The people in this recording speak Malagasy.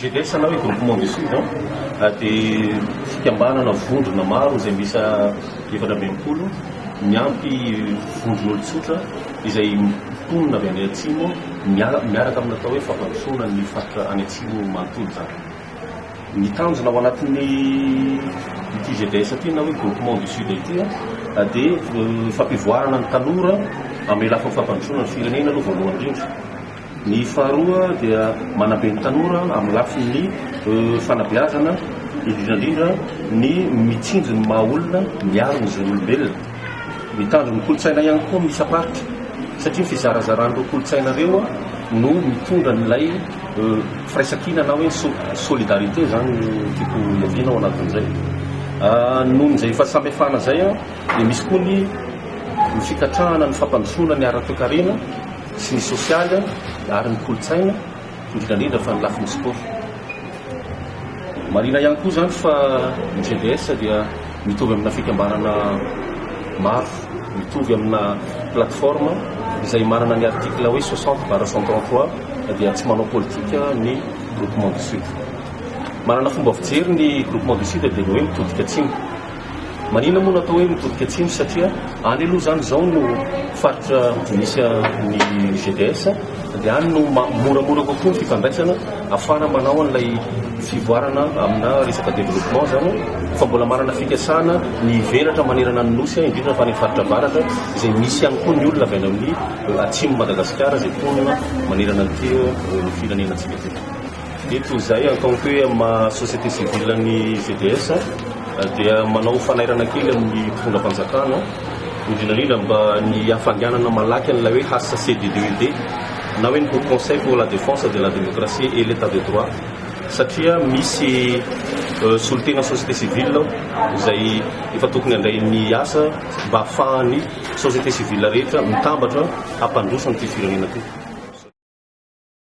GDS na hoe Groupement du Sud dia fikambanana vondrona maro izay miisa 64 miampy vondron'olon-tsotra izay mponina avy any atsimo miaraka amin'ny atao hoe fampandrosoana ny faritra any atsimo manontolo izany. Ny tanjona ao anatin'ny ity GDS ity na hoe Groupement du Sud ity dia fampivoarana ny tanora amin'ny lafiny fampandrosoana ny firenena aloha voalohany indrindra. Ny faharoa dia manabe ny tanora amin'ny lafiny fanabeazana, indrindra indrindra ny mitsinjo ny maha olona, miaro ny zon'olombelona. Mitandro ny kolontsaina ihany koa amin'ny isam-paritra satria ny fizarazaran'ireo kolontsaina ireo no mitondra an'ilay firaisankina na hoe solidarité izany no tiako hiaviana ao anatin'izay. Noho izay fahasamihafana izay dia misy koa ny fikatrahana ny fampandrosoana ny ara-toekarena sy ny sosialy ary ny kolontsaina, indrindra indrindra fa ny lafiny sport. Marihina ihany koa izany fa ny GDS dia mitovy amina fikambanana maro, mitovy amina plateforme izay manana ny article hoe 60 barre 133 dia tsy manao politika ny Groupement du Sud. Manana fomba fijery ny Groupement du Sud dia ny hoe mitodika atsimo. Maninona moa no atao hoe mitodika atsimo satria any aloha izany izao no faritra misy ny GDS dia any no moramora kokoa ny fifandraisana ahafahana manao an'ilay fivoarana amina resaka développement izany fa mbola manana fikasana ny hivelatra manerana ny nosy indrindra fa any amin'ny faritra avaratra izay misy ihany koa ny olona avy any amin'ny atsimo Madagasikara izay mponina manerana an'ity firenenantsika ity. Eto izahay en tant que amin'ny maha société civile ny GDS dia manao fanairana kely amin'ny mpitondra fanjakana indrindra indrindra mba ny hafainganana malaky an'ilay hoe HCDDED na hoe ny Haut Conseil pour la défense de la démocratie et l'état de droit satria misy solontena société civile izay efa tokony handray ny asa mba ahafahan'ny société civile rehetra mitambatra hampandroso an'ity firenena ity.